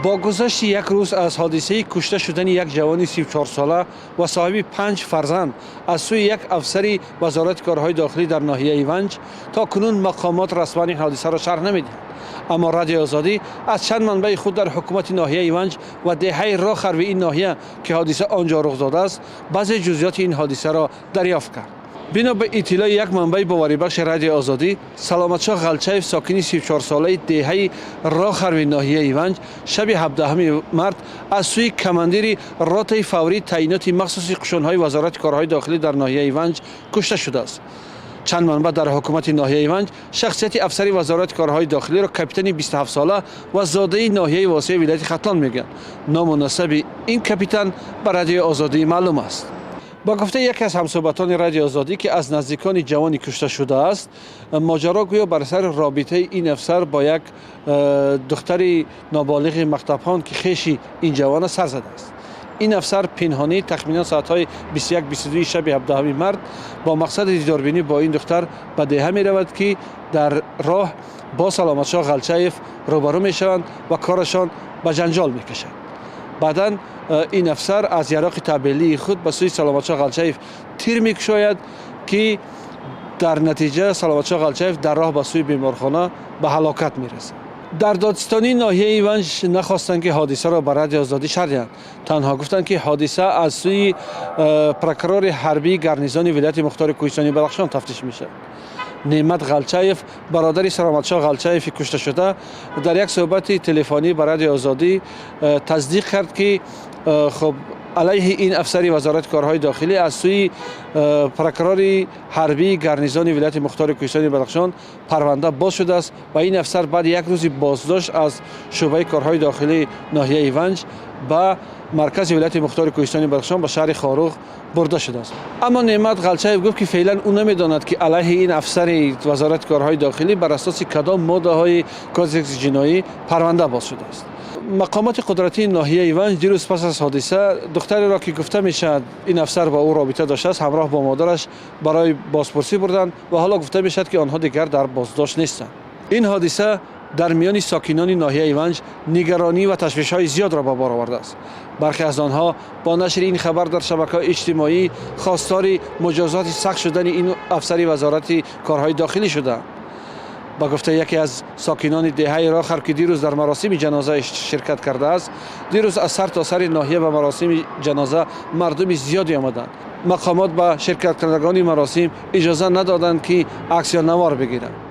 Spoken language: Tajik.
Бо гузашти як рӯз аз ҳодисаи кушта шудани як ҷавони 34-сола ва соҳиби панҷ фарзанд аз сӯи як афсари Вазорати корҳои дохилӣ дар ноҳияи Ванҷ, то кунун мақомот расман ин ҳодисаро шарҳ намедиҳанд. Аммо Радиои Озодӣ аз чанд манбаи худ дар ҳукумати ноҳияи Ванҷ ва деҳаи Рохарви ин ноҳия, ки ҳодиса он ҷо рух додааст, баъзе ҷузъиёти ин ҳодисаро дарёфт кард. Бино ба иттилои як манбаи боварибахши Радиои Озодӣ, Саломатшоҳ Ғалчаев, сокини 34-солаи деҳаи Рохарви ноҳияи Ванҷ, шаби 17 март аз сӯи командири ротаи фаврии таъиноти махсуси қушунҳои Вазорати корҳои дохилӣ дар ноҳияи Ванҷ кушта шудааст. Чанд манбаъ дар ҳукумати ноҳияи Ванҷ шахсияти афсари Вазорати корҳои дохилиро капитани 27-сола ва зодаи ноҳияи Восеи вилояти Хатлон мегӯянд. Ному насаби ин капитан ба Радиои Озодӣ маълум аст. Ба гуфтаи яке аз ҳамсӯҳбатони Радиои Озодӣ, ки аз наздикони ҷавони кушта шудааст, моҷаро гӯё бар сари робитаи ин афсар бо як духтари ноболиғи мактабхон, ки хеши ин ҷавон аст, сар задааст. Ин афсар пинҳонӣ тахминан соатҳои 21-22 шаби 17 март бо мақсади дидорбинӣ бо ин духтар ба деҳа меравад, ки дар роҳ бо Саломатшоҳ Ғалчаев рӯбарӯ мешаванд ва корашон ба ҷанҷол мекашад. Баъдан ин афсар аз яроқи табелии худ ба сӯи Саломатшоҳ Ғалчаев тир мекушояд, ки дар натиҷа Саломатшоҳ Ғалчаев дар роҳ ба сӯи беморхона ба ҳалокат мерасад. Дар додситонии ноҳияи Ванҷ нахостанд, ки ҳодисаро ба Радиои Озодӣ шарҳ диҳанд. Танҳо гуфтанд, ки ҳодиса аз сӯи прокурори ҳарбии гарнизони вилояти мухтори Кӯҳистони Бадахшон тафтиш мешавад. Неъмат Ғалчаев, бародари Саломатшоҳ Ғалчаеви кушташуда, дар як суҳбати телефонӣ ба Радиои Озодӣ тасдиқ кард, ки хуб, алайҳи ин афсари Вазорати корҳои дохилӣ аз сӯи прокурори ҳарбии гарнизони вилояти мухтори Кӯҳистони Бадахшон парванда боз шудааст ва ин афсар баъди як рӯзи боздошт аз шӯъбаи корҳои дохилии ноҳияи Ванҷ ба маркази вилояти мухтори Кӯҳистони Бадахшон, ба шаҳри Хоруғ бурда шудааст. Аммо Неъмат Ғалчаев гуфт, ки феълан ӯ намедонад, ки алайҳи ин афсари Вазорати корҳои дохилӣ бар асоси кадом моддаҳои Кодекси ҷиноӣ парванда боз шудааст. Мақомоти қудратии ноҳияи Ванҷ дирӯз пас аз ҳодиса духтареро, ки гуфта мешавад, ин афсар бо ӯ робита доштааст, ҳамроҳ бо модараш барои бозпурсӣ бурданд ва ҳоло гуфта мешавад, ки онҳо дигар дар боздошт нестанд. Ин ҳодиса дар миёни сокинони ноҳияи Ванҷ нигаронӣ ва ташвишҳои зиёдро ба бор овардааст. Бархе аз онҳо бо нашри ин хабар дар шабакаҳои иҷтимоӣ хостори муҷозоти сахт шудани ин афсари Вазорати корҳои дохилӣ шуданд. Ба гуфтаи яке аз сокинони деҳаи Рохар, ки дирӯз дар маросими ҷаноза ширкат кардааст, дирӯз аз сар то сари ноҳия ба маросими ҷаноза мардуми зиёде омаданд. Мақомот ба ширкаткардагони маросим иҷоза надоданд, ки акс ё навор бигиранд.